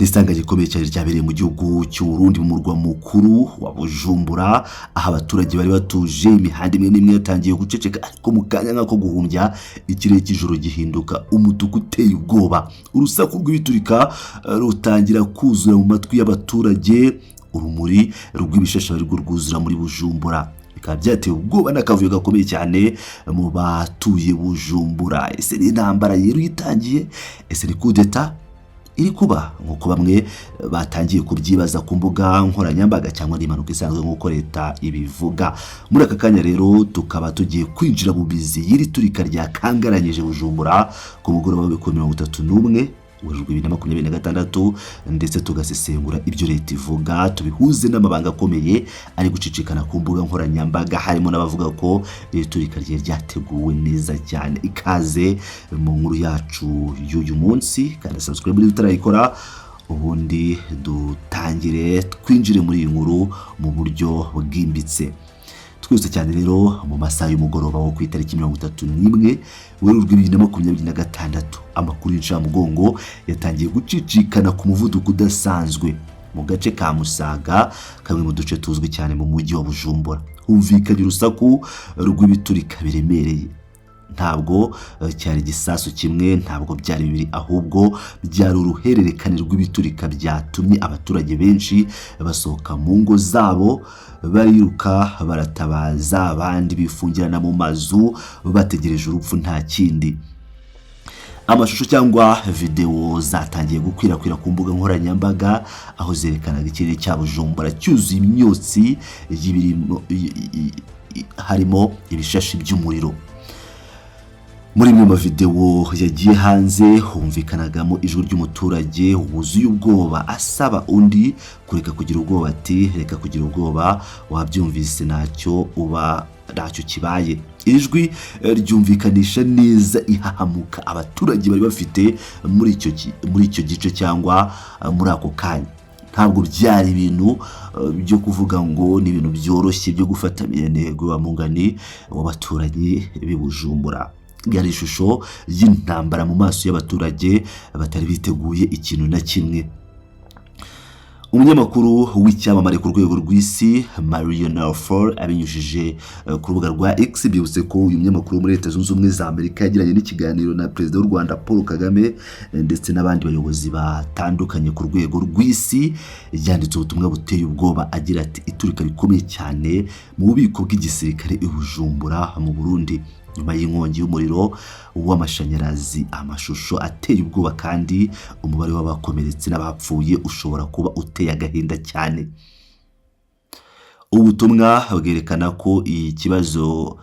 Ni isanganya rikomeye cyane ryabereye mu gihugu cy'u Burundi, mu murwa mukuru wa Bujumbura, aho abaturage bari batuje. Imihanda imwe n'imwe yatangiye guceceka, ariko mu kanya nk'ako guhumbya ikirere cy'ijoro gihinduka umutuku uteye ubwoba. Urusaku rw'ibiturika rutangira kuzura mu matwi y'abaturage, urumuri rw'ibishasha rwo rwuzura muri Bujumbura. Bikaba byateye ubwoba n'akavuyo gakomeye cyane mu batuye Bujumbura. Ese ni intambara yeruye itangiye? Ese ni kudeta iri kuba nk'uko bamwe batangiye kubyibaza ku mbuga nkoranyambaga, cyangwa n'impanuka isanzwe nk'uko leta ibivuga? Muri aka kanya rero tukaba tugiye kwinjira mu mizi y'iri turika ryakangaranyije Bujumbura ku mugoroba w'ibihumbi 31 Werurwe 2026, ndetse tugasesengura ibyo leta ivuga, tubihuze n'amabanga akomeye ari gucicikana ku mbuga nkoranyambaga, harimo n'abavuga ko iri turika ryari ryateguwe neza cyane. Ikaze mu nkuru yacu y'uyu munsi, kandi subscribe niba utarayikora, ubundi dutangire twinjire muri iyi nkuru mu buryo bwimbitse. Twihuse cyane rero, mu masaha y'umugoroba wo ku itariki 31 Werurwe 2026, amakuru y'incamugongo yatangiye gucicikana ku muvuduko udasanzwe. Mu gace ka Musaga, kamwe mu duce tuzwi cyane mu mujyi wa Bujumbura, humvikanye urusaku rw'ibiturika biremereye. Ntabwo cyari igisasu kimwe, ntabwo byari bibiri, ahubwo byari uruhererekane rw'ibiturika byatumye abaturage benshi basohoka mu ngo zabo bariruka, baratabaza, abandi bifungirana mu mazu bategereje urupfu, nta kindi. Amashusho cyangwa videwo zatangiye gukwirakwira ku mbuga nkoranyambaga, aho zerekanaga ikirere cya Bujumbura cyuzuye imyotsi y'ibirimo harimo ibishashi by'umuriro. Muri imwe mu mavidewo yagiye hanze humvikanagamo ijwi ry'umuturage wuzuye ubwoba asaba undi kureka kugira ubwoba, ati: "Reka kugira ubwoba, wabyumvise, ntacyo uba, ntacyo kibaye." Iri jwi ryumvikanisha neza ihahamuka abaturage bari bafite muri icyo gice cyangwa muri ako kanya. Ntabwo byari ibintu byo kuvuga ngo ni ibintu byoroshye byo gufata intego wa mungani w'abaturanyi b'i Bujumbura. Yari ishusho y'intambara mu maso y'abaturage batari biteguye ikintu na kimwe. Umunyamakuru w'icyamamare ku rwego rw'isi Maria Norfolk, abinyujije ku rubuga rwa X, byibutse ko uyu munyamakuru wo muri Leta Zunze Ubumwe za Amerika yagiranye n'ikiganiro na Perezida w'u Rwanda Paul Kagame ndetse n'abandi bayobozi batandukanye ku rwego rw'isi, yanditse ubutumwa buteye ubwoba agira ati: "Iturika rikomeye cyane mu bubiko bw'igisirikare i Bujumbura mu Burundi nyuma y'inkongi y'umuriro w'amashanyarazi. Amashusho ateye ubwoba, kandi umubare w'abakomeretse n'abapfuye ushobora kuba uteye agahinda cyane." Ubutumwa bwerekana ko ikibazo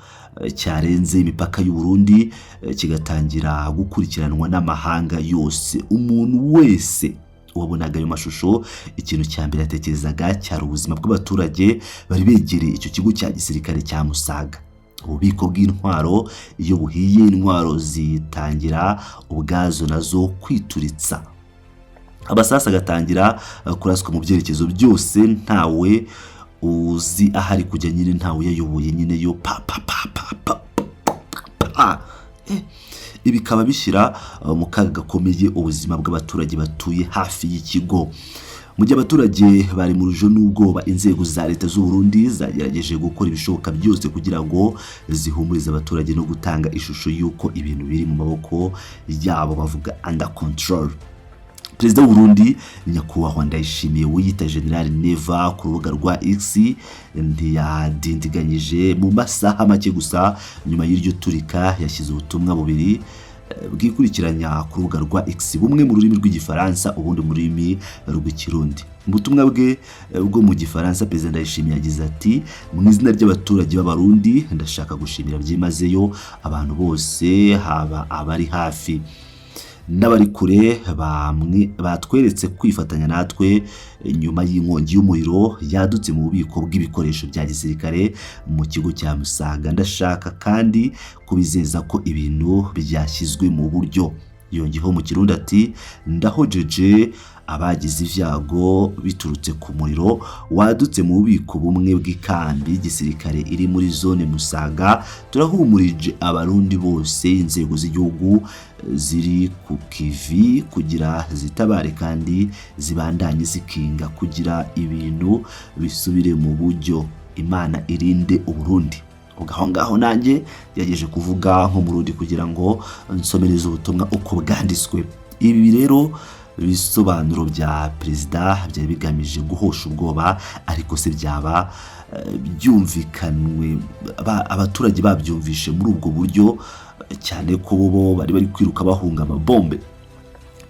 cyarenze imipaka y'u Burundi, kigatangira gukurikiranwa n'amahanga yose. Umuntu wese wabonaga ayo mashusho, ikintu cya mbere yatekerezaga cyari ubuzima bw'abaturage bari begereye icyo kigo cya gisirikare cya Musaga. Ububiko bw'intwaro iyo buhiye, intwaro zitangira ubwazo nazo kwituritsa, amasasu agatangira kuraswa mu byerekezo byose, ntawe uzi ahari kujya nyine, ntawe uyayoboye nyine, yo pa pa pa pa pa pa pa. Ibi bikaba bishyira mu kaga gakomeye ubuzima bw'abaturage batuye hafi y'ikigo. Mu gihe abaturage bari mu rujijo n'ubwoba, inzego za leta z'u Burundi zagerageje gukora ibishoboka byose kugira ngo zihumurize abaturage no gutanga ishusho y'uko ibintu biri mu maboko yabo, bavuga under control. Perezida w'u Burundi, Nyakubahwa Ndayishimiye wiyita General Neva, ku rubuga rwa X ntiyadindiganyije. Mu masaha make gusa nyuma y'iryo turika yashyize ubutumwa bubiri bwikurikiranya ku rubuga rwa X, bumwe mu rurimi rw'Igifaransa, ubundi mu rurimi rw'Ikirundi. Mu butumwa bwe bwo mu Gifaransa, Perezida Ndayishimiye yagize ati: "Mu izina ry'abaturage b'Abarundi, ndashaka gushimira byimazeyo abantu bose, haba abari hafi n'abari kure, bamwe batweretse kwifatanya natwe nyuma y'inkongi y'umuriro yadutse mu bubiko bw'ibikoresho bya gisirikare mu kigo cya Musaga. Ndashaka kandi kubizeza ko ibintu byashyizwe mu buryo." Yongeyeho mu Kirundi ati: "Ndahojeje Abagize ibyago biturutse ku muriro wadutse mu bubiko bumwe bw'ikambi y'igisirikare iri muri zone Musaga. Turahumurije Abarundi bose, inzego z'igihugu ziri ku kivi kugira zitabare kandi zibandanye zikinga kugira ibintu bisubire mu buryo. Imana irinde Uburundi. Ubwo aho ngaho nanjye ngerageje kuvuga nk'Umurundi kugira ngo nsomereze ubutumwa uko bwanditswe. Ibi rero ibisobanuro bya perezida byari bigamije guhosha ubwoba, ariko se byaba byumvikanwe, abaturage babyumvishe muri ubwo buryo, cyane ko bo bari kwiruka bahunga amabombe?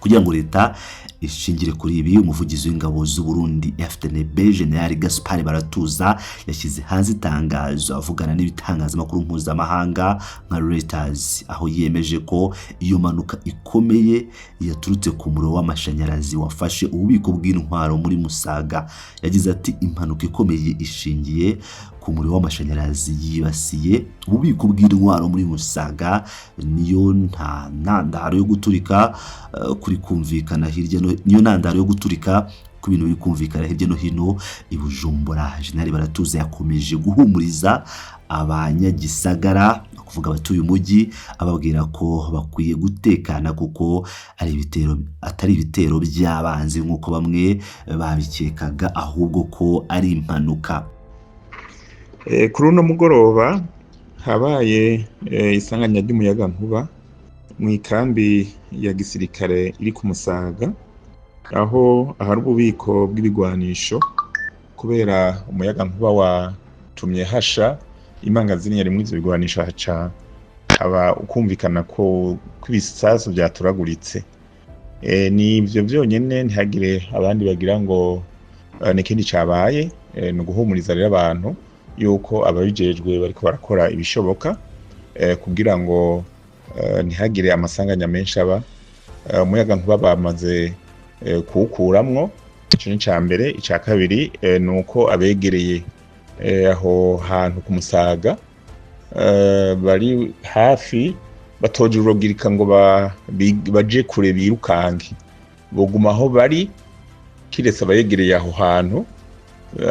Kugira ngo leta ishingire kuri ibi, umuvugizi w'ingabo z'u Burundi FDNB, General Gaspard Baratuza, yashyize hanze itangazo avugana n'ibitangazamakuru mpuzamahanga nka Reuters, aho yemeje ko iyo mpanuka ikomeye yaturutse ku muriro w'amashanyarazi wafashe ububiko bw'intwaro muri Musaga. Yagize ati: "Impanuka ikomeye ishingiye ku muriro w'amashanyarazi yibasiye ububiko bw'intwaro muri Musaga niyo nta ntandaro yo guturika kuri kumvikana hirya no niyo ntandaro yo guturika ku bintu biri kumvikana hirya no hino i Bujumbura." General Baratuza yakomeje guhumuriza abanyagisagara, ni ukuvuga abatuye umujyi, ababwira ko bakwiye gutekana kuko ari ibitero atari ibitero by'abanzi nk'uko bamwe babikekaga, ahubwo ko ari impanuka. Kuri uno mugoroba habaye isanganya ry'umuyagankuba mu ikambi ya gisirikare iri ku Musaga, aho ahari ububiko bw'ibigwanisho. Kubera umuyagankuba watumye hasha imangazini yarimwo ivyo bigwanisho, haca haba ukumvikana ko ibisasu vyaturaguritse. Ni ivyo vyonyene, ntihagire abandi bagira ngo n'ikindi cabaye. Ni uguhumuriza rero abantu yuko ababijejwe bariko barakora ibishoboka kugira ngo ntihagire amasanganya menshi aba. Umuyagankuba bamaze kuwukuramwo, ico ni ica mbere. Ica kabiri ni uko abegereye aho hantu ku Musaga bari hafi batoja urugirika ngo baje kure birukange, boguma aho bari, kiretse abayegereye aho hantu.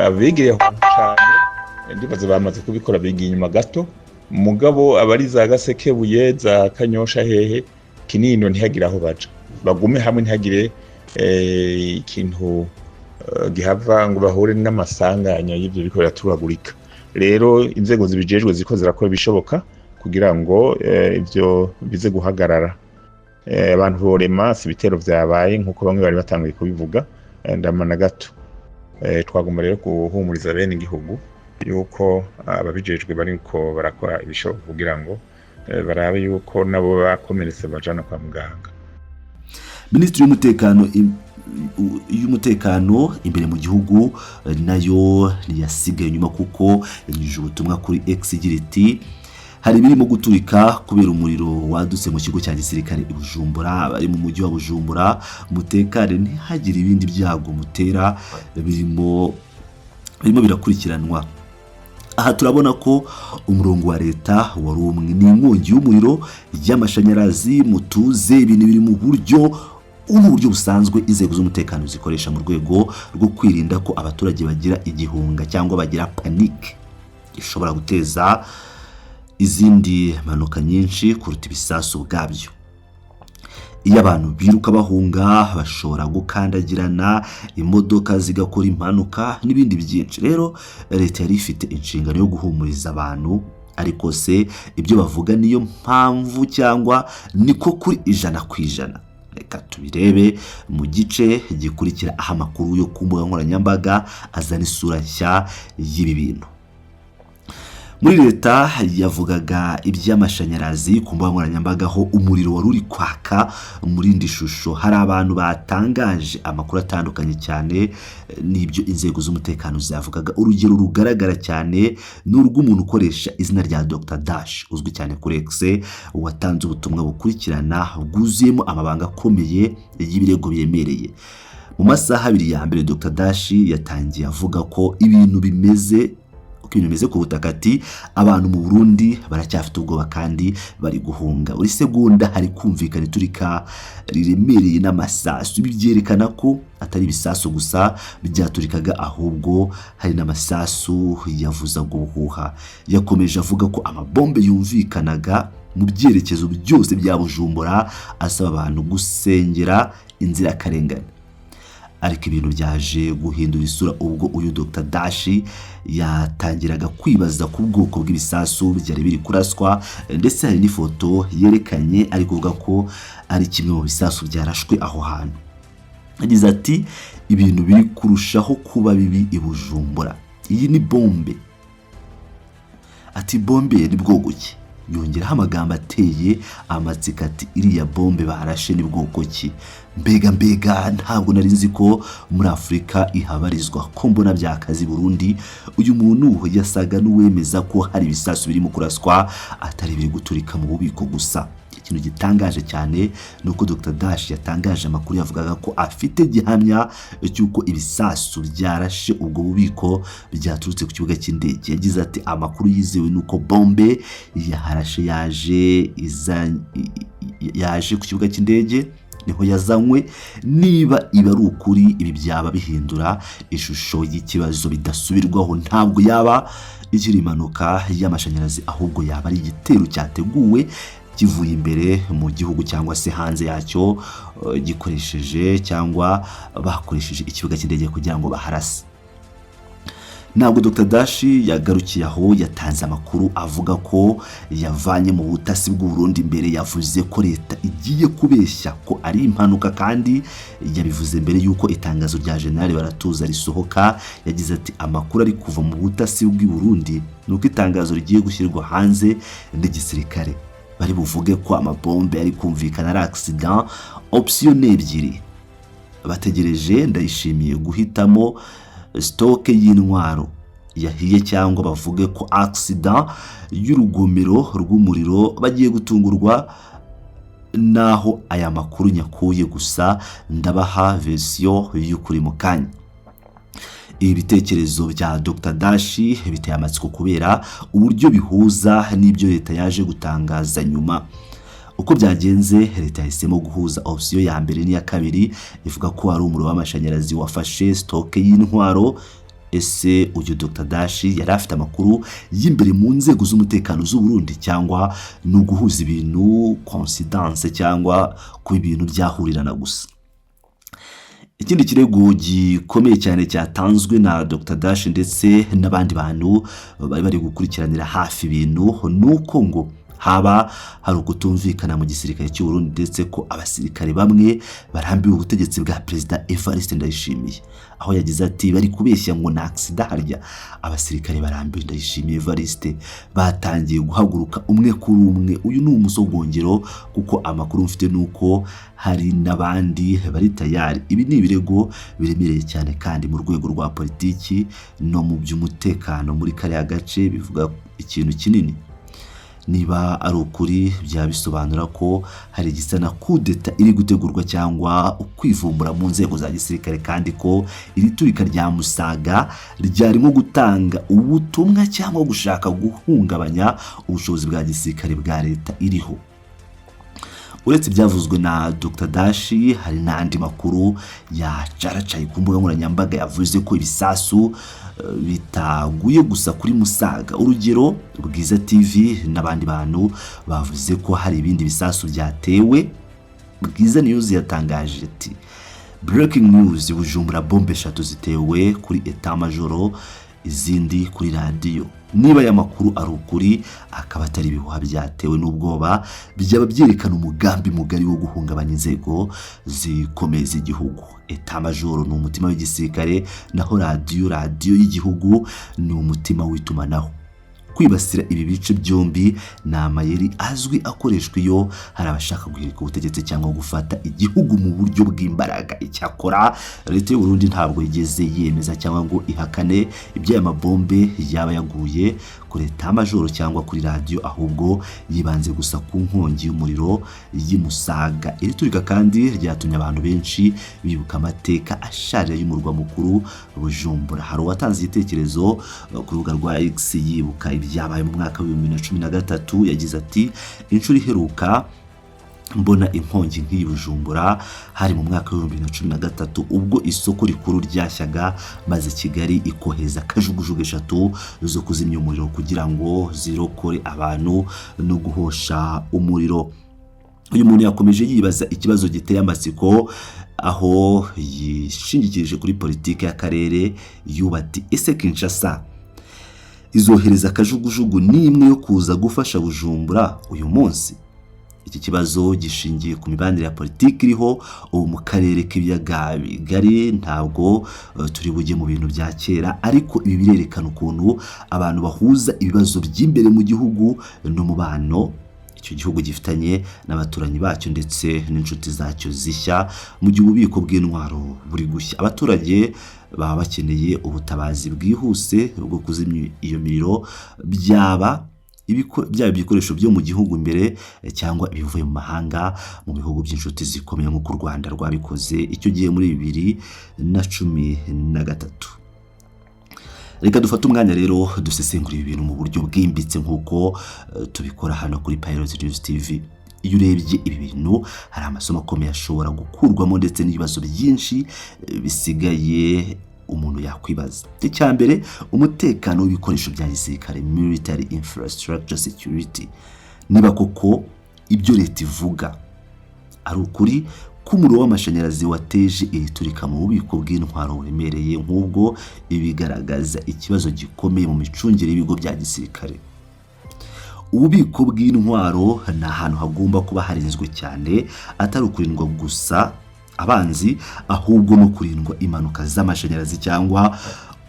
Abegereye aho hantu cane ndibaza bamaze kubikora, bigiye inyuma gato. Mugabo abari za Gasekebuye, za Kanyosha, hehe, Kinindo, ntihagire aho baja, bagume hamwe, ntihagire ikintu gihava ngo bahure n'amasanganya y'ivyo biriko biraturagurika. Rero inzego zibijejwe ziriko zirakora ibishoboka kugira ngo ivyo bize guhagarara. Abantu borema, si ibitero vyabaye nk'uko bamwe bari batanguye kubivuga, ndama na gato. Twagomba rero guhumuriza bene igihugu yuko ababijejwe bariko barakora ibishoboka kugira ngo barabe yuko nabo bakomeretse bajana kwa muganga. Minisitiri y'umutekano imbere mu gihugu nayo ntiyasigaye inyuma, kuko yanyujije ubutumwa kuri X igira iti: "Hari ibirimo guturika kubera umuriro wadutse mu kigo cya gisirikare i Bujumbura. Abari mu mujyi wa Bujumbura mutekane, ntihagire ibindi byago mutera, birimo birakurikiranwa." Aha turabona ko umurongo wa leta wari umwe: ni inkongi y'umuriro y'amashanyarazi, mutuze, ibintu biri mu buryo. Ubu ni uburyo busanzwe inzego z'umutekano zikoresha mu rwego rwo kwirinda ko abaturage bagira igihunga cyangwa bagira panique ishobora guteza izindi mpanuka nyinshi kuruta ibisasu ubwabyo. Iyo abantu biruka bahunga, bashobora gukandagirana, imodoka zigakora impanuka n'ibindi byinshi. Rero leta yari ifite inshingano yo guhumuriza abantu, ariko se ibyo bavuga niyo mpamvu cyangwa niko kuri 100%? Reka tubirebe mu gice gikurikira, aho amakuru yo ku mbuga nkoranyambaga azana isura nshya y'ibi bintu. Muri leta yavugaga iby'amashanyarazi, ku mbuga nkoranyambaga aho umuriro wari uri kwaka muri indi shusho. Hari abantu batangaje amakuru atandukanye cyane n'ibyo inzego z'umutekano zavugaga. Urugero rugaragara cyane ni urw'umuntu ukoresha izina rya Dr Dash, uzwi cyane kuri X, watanze ubutumwa bukurikirana bwuzuyemo amabanga akomeye y'ibirego biremereye. Mu masaha 2 ya mbere, Dr Dash yatangiye avuga ko ibintu bimeze Uko ibintu bimeze ku butaka, ati abantu mu Burundi baracyafite ubwoba kandi bari guhunga. Buri segonda hari kumvikana iturika riremereye n'amasasu. Ibi byerekana ko atari ibisasu gusa byaturikaga, ahubwo hari n'amasasu yavuzaga ubuhuha. Yakomeje avuga ko amabombe yumvikanaga mu byerekezo byose bya Bujumbura, asaba abantu gusengera inzirakarengane. Ariko ibintu byaje guhindura isura ubwo uyu Dr Dashi yatangiraga kwibaza ku bwoko bw'ibisasu byari biri kuraswa, ndetse hari n'ifoto yerekanye ari kuvuga ko ari kimwe mu bisasu byarashwe aho hantu. Yagize ati: "Ibintu biri kurushaho kuba bibi i Bujumbura. Iyi ni bombe." Ati: "Bombe ni bwoko ki?" Yongeraho amagambo ateye amatsiko ati: "Iriya bombe barashe ni bwoko ki? Mbega mbega, ntabwo nari nzi ko muri Afurika ihabarizwa, ko mbona byakaze i Burundi." Uyu muntu yasaga n'uwemeza ko hari ibisasu birimo kuraswa, atari biri guturika mu bubiko gusa. Ikintu gitangaje cyane ni uko Dr Dash yatangaje amakuru yavugaga ko afite gihamya cy'uko ibisasu byarashe ubwo bubiko byaturutse ku kibuga cy'indege. Yagize ati: "Amakuru yizewe ni uko bombe yaharashe yaje ku kibuga cy'indege, niho yazanywe. Niba iba ari ukuri, ibi byaba bihindura ishusho y'ikibazo bidasubirwaho. Ntabwo yaba ikiri impanuka y'amashanyarazi, ahubwo yaba ari igitero cyateguwe kivuye imbere mu gihugu cyangwa se hanze yacyo, gikoresheje cyangwa bakoresheje ikibuga cy'indege kugira ngo baharase." Ntabwo Dr Dashi yagarukiye aho. Yatanze amakuru avuga ko yavanye mu butasi bw'u Burundi imbere. Yavuze ko leta igiye kubeshya ko ari impanuka, kandi yabivuze mbere y'uko itangazo rya General Baratuza risohoka. Yagize ati: "Amakuru ari kuva mu butasi bw'i Burundi ni uko itangazo rigiye gushyirwa hanze n'igisirikare, bari buvuge ko amabombe ari kumvikana ari accident. Option ni ebyiri: bategereje Ndayishimiye guhitamo stock y'intwaro yahiye, cyangwa bavuge ko accident y'urugomero rw'umuriro. Bagiye gutungurwa n'aho aya makuru nyakuye, gusa ndabaha version y'ukuri mu kanya." Ibi bitekerezo bya Dr Dashi biteye amatsiko kubera uburyo bihuza n'ibyo leta yaje gutangaza nyuma. Uko byagenze, leta yahisemo guhuza option ya mbere n'iya kabiri, ivuga ko ari umuriro w'amashanyarazi wafashe stock y'intwaro. Ese uyu Dr Dashi yari afite amakuru y'imbere mu nzego z'umutekano z'u Burundi, cyangwa ni uguhuza ibintu, coincidence, cyangwa kuba ibintu byahurirana gusa? Ikindi kirego gikomeye cyane cyatanzwe na Dr Dash ndetse n'abandi bantu bari bari gukurikiranira hafi ibintu ni uko ngo haba hari ukutumvikana mu gisirikare cy'u Burundi, ndetse ko abasirikare bamwe barambiwe ubutegetsi bwa Perezida Evariste Ndayishimiye, aho yagize ati: "Bari kubeshya ngo ni accident harya. Abasirikare barambiwe Ndayishimiye Evariste, batangiye guhaguruka umwe kuri umwe. Uyu ni umusogongero, kuko amakuru mfite ni uko hari n'abandi bari tayari." Ibi ni ibirego biremereye cyane, kandi mu rwego rwa politiki no mu by'umutekano muri kariya gace bivuga ikintu kinini. Niba ari ukuri, byaba bisobanura ko hari igisa na kudeta iri gutegurwa cyangwa ukwivumbura mu nzego za gisirikare, kandi ko iri turika rya Musaga ryarimo gutanga ubutumwa cyangwa gushaka guhungabanya ubushobozi bwa gisirikare bwa leta iriho. Uretse ibyavuzwe na Dr Dashi, hari n'andi makuru yacaracaye ku mbuga nkoranyambaga yavuze ko ibisasu bitaguye gusa kuri Musaga. Urugero, Bwiza TV n'abandi bantu bavuze ko hari ibindi bisasu byatewe. Bwiza News yatangaje ati: "Breaking news, Bujumbura, bombe eshatu zitewe kuri état-major, izindi kuri radiyo." Niba aya makuru ari ukuri, akaba atari ibihuha byatewe n'ubwoba, byaba byerekana umugambi mugari wo guhungabanya inzego zikomeye z'igihugu. État-major ni umutima w'igisirikare, naho radiyo y'igihugu ni umutima w'itumanaho. Kwibasira ibi bice byombi ni amayeri azwi akoreshwa iyo hari abashaka guhirika ubutegetsi cyangwa gufata igihugu mu buryo bw'imbaraga. Icyakora leta y'u Burundi ntabwo yigeze yemeza cyangwa ngo ihakane iby'aya mabombe yaba yaguye kuri etat-major cyangwa kuri radiyo, ahubwo yibanze gusa ku nkongi y'umuriro y'i Musaga. Iri turika kandi ryatumye abantu benshi bibuka amateka asharira y'umurwa mukuru Bujumbura. Hari uwatanze igitekerezo ku rubuga rwa X yibuka ibyabaye mu mwaka wa 2013, yagize ati: "Inshuro iheruka mbona inkongi nk'iyi Bujumbura hari mu mwaka wa 2013, ubwo isoko rikuru ryashyaga, maze Kigali ikohereza kajugujugu eshatu zo kuzimya umuriro kugira ngo zirokore abantu no guhosha umuriro." Uyu muntu yakomeje yibaza ikibazo giteye amatsiko, aho yishingikirije kuri politiki y'akarere yubati: "Ese Kinshasa izohereza kajugujugu n'imwe yo kuza gufasha Bujumbura uyu munsi?" Iki kibazo gishingiye ku mibanire ya politiki iriho ubu mu karere k'Ibiyaga Bigari. Ntabwo turi bujye mu bintu bya kera, ariko ibi birerekana ukuntu abantu bahuza ibibazo by'imbere mu gihugu n'umubano icyo gihugu gifitanye n'abaturanyi bacyo ndetse n'inshuti zacyo zishya. Mu gihe ububiko bw'intwaro buri gushya, abaturage baba bakeneye ubutabazi bwihuse bwo kuzimya iyo miriro, byaba ibikoresho byo mu gihugu imbere cyangwa ibivuye mu mahanga, mu bihugu by'inshuti zikomeye, nk'uko u Rwanda rwabikoze icyo gihe muri 2013. Reka dufate umwanya rero dusesengura ibi bintu mu buryo bwimbitse, nk'uko tubikora hano kuri Pilot News TV. Iyo urebye ibi bintu, hari amasomo akomeye ashobora gukurwamo ndetse n'ibibazo byinshi bisigaye umuntu yakwibaza. Icya mbere, umutekano w'ibikoresho bya gisirikare, military infrastructure security. Niba koko ibyo leta ivuga ari ukuri ko umuriro w'amashanyarazi wateje iri turika mu bubiko bw'intwaro buremereye nk'ubwo, ibi bigaragaza ikibazo gikomeye mu micungire y'ibigo bya gisirikare. Ububiko bw'intwaro ni ahantu hagomba kuba harinzwe cyane, atari ukurindwa gusa abanzi, ahubwo no kurindwa impanuka z'amashanyarazi cyangwa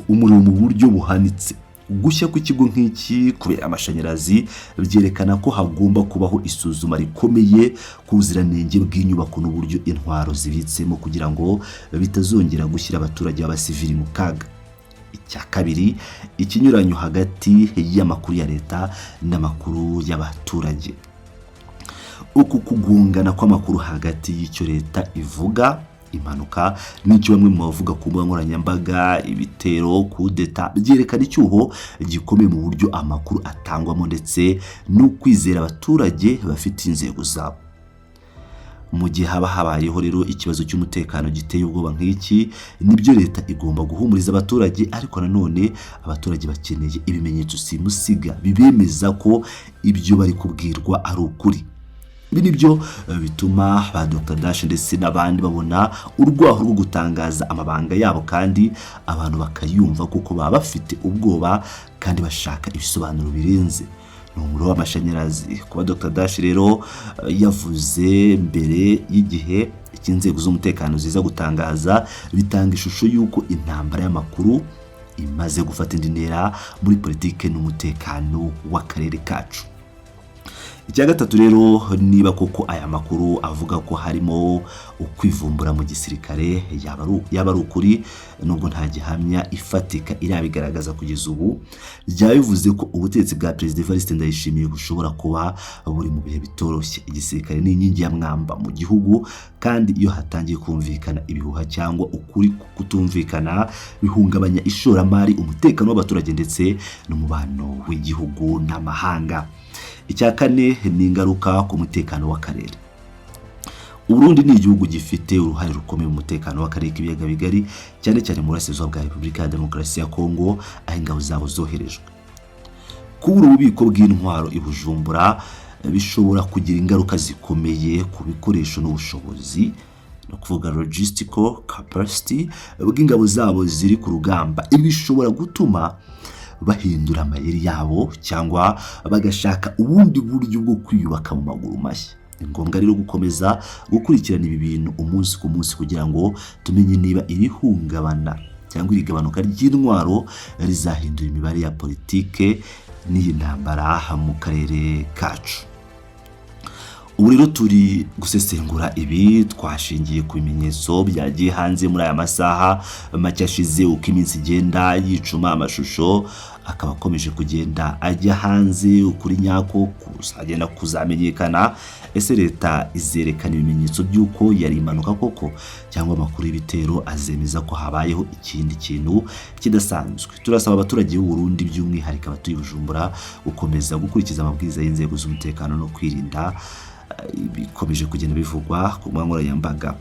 umuriro mu buryo buhanitse. Gushya kw'ikigo nk'iki kubera amashanyarazi byerekana ko hagomba kubaho isuzuma rikomeye ku buziranenge bw'inyubako n'uburyo intwaro zibitsemo, kugira ngo bitazongera gushyira abaturage b'abasivili mu kaga. Icya kabiri, ikinyuranyo hagati y'amakuru ya leta n'amakuru y'abaturage. Uku kugongana kw'amakuru hagati y'icyo leta ivuga, impanuka, n'icyo bamwe mu bavuga ku mbuga nkoranyambaga, ibitero, kudeta, byerekana icyuho gikomeye mu buryo amakuru atangwamo ndetse n'ukwizera abaturage bafite inzego zabo. Mu gihe haba habayeho rero ikibazo cy'umutekano giteye ubwoba nk'iki, nibyo, leta igomba guhumuriza abaturage, ariko nanone abaturage bakeneye ibimenyetso simusiga bibemeza ko ibyo bari kubwirwa ari ukuri. Ibi ni byo bituma ba Dr Dash ndetse n'abandi babona urwaho rwo gutangaza amabanga yabo, kandi abantu bakayumva, kuko baba bafite ubwoba kandi bashaka ibisobanuro birenze ni umuriro w'amashanyarazi. Kuba Dr Dash rero yavuze mbere y'igihe cy'inzego z'umutekano ziza gutangaza, bitanga ishusho y'uko intambara y'amakuru imaze gufata indi ntera muri politike n'umutekano w'akarere kacu. Icya gatatu rero, niba koko aya makuru avuga ko harimo ukwivumbura mu gisirikare yaba ari ukuri, nubwo nta gihamya ifatika irabigaragaza kugeza ubu, byaba bivuze ko ubutegetsi bwa Perezida Evariste Ndayishimiye bushobora kuba buri mu bihe bitoroshye. Igisirikare ni inkingi ya mwamba mu gihugu, kandi iyo hatangiye kumvikana ibihuha cyangwa ukuri kutumvikana, bihungabanya ishoramari, umutekano w'abaturage ndetse n'umubano w'igihugu n'amahanga. Icya kane ni ingaruka ku mutekano w'akarere. Uburundi ni igihugu gifite uruhare rukomeye mu mutekano w'akarere k'Ibiyaga Bigari, cyane cyane mu burasirazuba bwa Repubulika ya Demokarasi ya Kongo, aho ingabo zabo zoherejwe. Kubura ububiko bw'intwaro i Bujumbura bishobora kugira ingaruka zikomeye ku bikoresho n'ubushobozi, ni ukuvuga logistical capacity, bw'ingabo zabo ziri ku rugamba. Ibi bishobora gutuma bahindura amayeri yabo cyangwa bagashaka ubundi buryo bwo kwiyubaka mu maguru mashya. Ni ngombwa rero gukomeza gukurikirana ibi bintu umunsi ku munsi, kugira ngo tumenye niba iri hungabana cyangwa iri gabanuka ry'intwaro rizahindura imibare ya politike n'iyi ntambara mu karere kacu. Ubu rero turi gusesengura ibi twashingiye ku bimenyetso byagiye hanze muri aya masaha make ashize. Uko iminsi igenda yicuma, amashusho akaba akomeje kugenda ajya hanze, ukuri nyako kuzagenda kuzamenyekana. Ese leta izerekana ibimenyetso by'uko yari impanuka koko, cyangwa amakuru y'ibitero azemeza ko habayeho ikindi kintu kidasanzwe? Turasaba abaturage b'u Burundi, by'umwihariko abatuye i Bujumbura, gukomeza gukurikiza amabwiriza y'inzego z'umutekano no kwirinda ibikomeje kugenda bivugwa ku mbuga nkoranyambaga.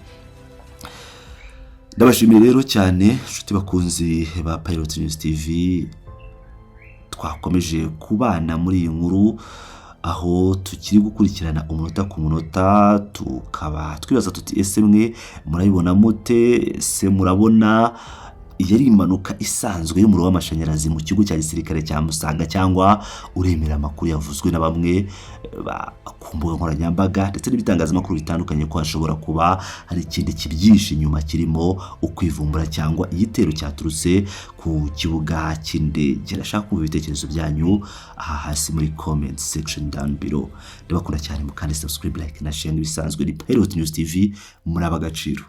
Ndabashimiye rero cyane, inshuti bakunzi ba Pilot News TV, twakomeje kubana muri iyi nkuru, aho tukiri gukurikirana umunota ku munota, tukaba twibaza tuti: ese mwe murabibona mute? Ese murabona yari impanuka isanzwe y'umuriro w'amashanyarazi mu kigo cya gisirikare cya Musaga, cyangwa uremera amakuru yavuzwe na bamwe ku mbuga nkoranyambaga ndetse n'ibitangazamakuru bitandukanye ko hashobora kuba hari ikindi kibyihishe inyuma, kirimo ukwivumbura cyangwa igitero cyaturutse ku kibuga cy'indege? Ndashaka kumva ibitekerezo byanyu aha hasi muri comment section down below. Ndabakunda cyane, mukande subscribe, like na share. Ibisanzwe ni Pilot News TV. Muri ab'agaciro.